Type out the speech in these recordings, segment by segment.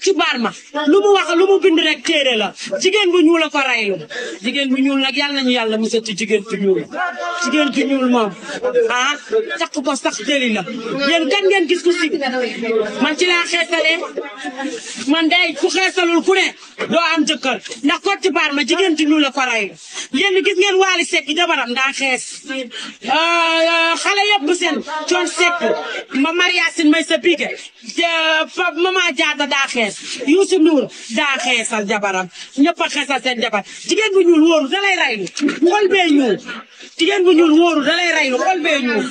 Kocc Barma lu mu wax lu mu bind rek téere la jigéen bu ñuul la ko raylu jigéen bu ñuul nag yàlla nañu yàlla musal ci jigéen bu ñuul moom ah takk ko sax jëli la yéen kan ngeen gis ku si man ci laa xeesalee man day ku xeesalul ku ne doo am jëkkër ndax Kocc Barma jigéen bu ñuul la ko raylu yéen gis ngeen Wally Seck jabaram daa xees xale yëpp seen coon Seck ma Mariasine may sa bige Mama Diatta daa xees Youssou Ndour daa xeesal jabaram ñëpp a xeesal seen jabar jigéen bu ñuul wóoru da lay raylu xol bee ñuul jigéen bu ñuul wóoru da lay raylu xol bee ñuul.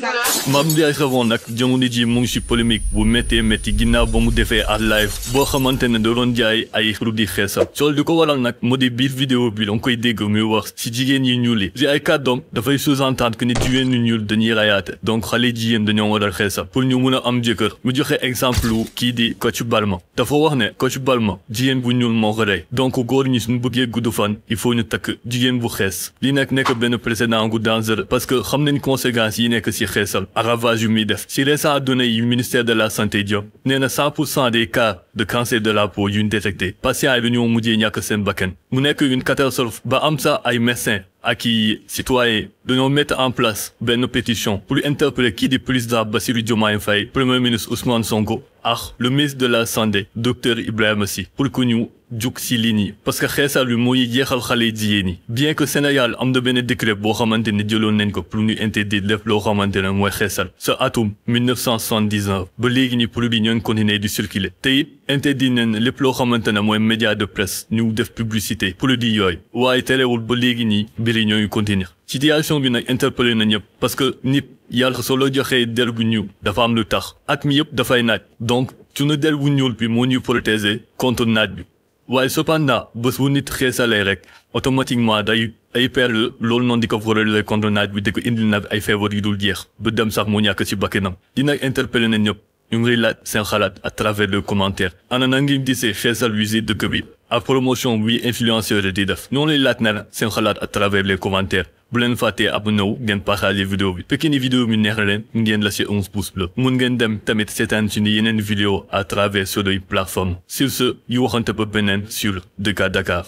Mame Ndiaye Savon nag jamono ji mu ngi ci polémique bu métti ginnaaw ba mu defee à live boo xamante ne da doon jaay ay produits xeesal sol di ko waral nag moo di biir vidéo bi la nga koy dégg muy wax ci jigéen yi ñuul yi ci ay kàddoom dafay sous-entendre que ni jigéen ñu ñuul dañuy rayaate donc xale jigéen dañoo war a xeesal pour ñu mun a am jëkkër mu joxe exemple kii di Kocc Barma dafa wax ne Kocc Barma jigéen bu ñuul moo ko rey donc góor ñi suñu bëggee gudd fan il faut ñu takk jigéen bu xees li nag nekk benn précédent gu dangereux parce que xam nañ conséquences yi nekk ci xeesal ak ravage yu muy def ci récent données yi ministère de la santé Diop nee na 100% des cas de cancer de la peau yu ñu détecté patients yi dañoo mujjee ñàkk seen bakkan mu nekk une catastrophe ba am sax ay médecins ak i citoyens dañoo mettre en place benn pétition pour interpeller kii di président Bassirou Diomaye Faye premier ministre Ousmane Sonko ak le ministre de la santé docteur Ibrahima Sy pour que ñu jug si lii nii parce que xeesal bi mooy jeexal xale jigéen ñi bien que Sénégal am na benn décret boo xamante ne jëloon nañ ko pour ñu interdire lépp loo xamante ne mooy xeesal sa atum 1979 ba léegi ni produit ñoo ngi continuer di circuler te it interdire nañ lépp loo xamante ne mooy média de presse ñu def publicité produit yooyu waaye terewul ba léegi nii mbir yi ñoo ngi continuer situation bi nag interpellé na ñëpp parce que nit yàlla soo la joxee der bu ñuul dafa am lu tax at mi yëpp dafay naaj donc suñu der bu ñuul bi moo ñuy protéger contre naaj bi waaye cependant bés bu nit xeesalee rek automatiquement day perdre loolu noonu di ko protéger contre naaj bi di ko indil na ay feebar yu dul jeex ba dem sax mu ñàkk ci bakkanam dina interpellé na ñëpp ñu ngi laaj seen xalaat à travers les commentaires ana na ngi gisee xeesal visite dëkk bi ak promotion bi influenceur di def ñoo lay laaj na seen xalaat à travers les commentaires bu leen fàttee abonné wu ngeen partager vidéo bi fekkee ni vidéo bi neex na leen ngeen lâché 11 pouces bleu mun ngeen dem tamit seetaan ci ni yeneen vidéo à travers sur les plateformes sur ce yu waxante ba beneen sur Dakar